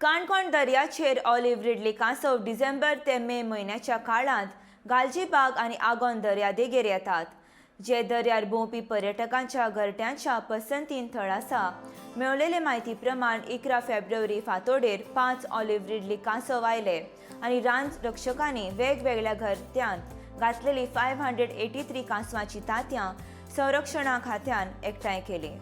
काणकोण दर्याचेर olive Ridley कांसव डिसेंबर ते मे म्हयन्याच्या काळांत गालजीबाग आनी आगोंद दर्या देगेर येतात, जे दर्यार भोंवपी पर्यटकांच्या घरट्यांच्या पसंतीन थळ आसा. मेळलेले म्हायती प्रमाण, 11 फेब्रुवारी फांतोडेर पांच ऑलिव्ह रिडली कांसव आयले आनी रान रक्षकांनी वेगवेगळ्या घरट्यांत घातलेली 583 कांसवाची तांतयां संरक्षणा खात्यान एकठांय केली.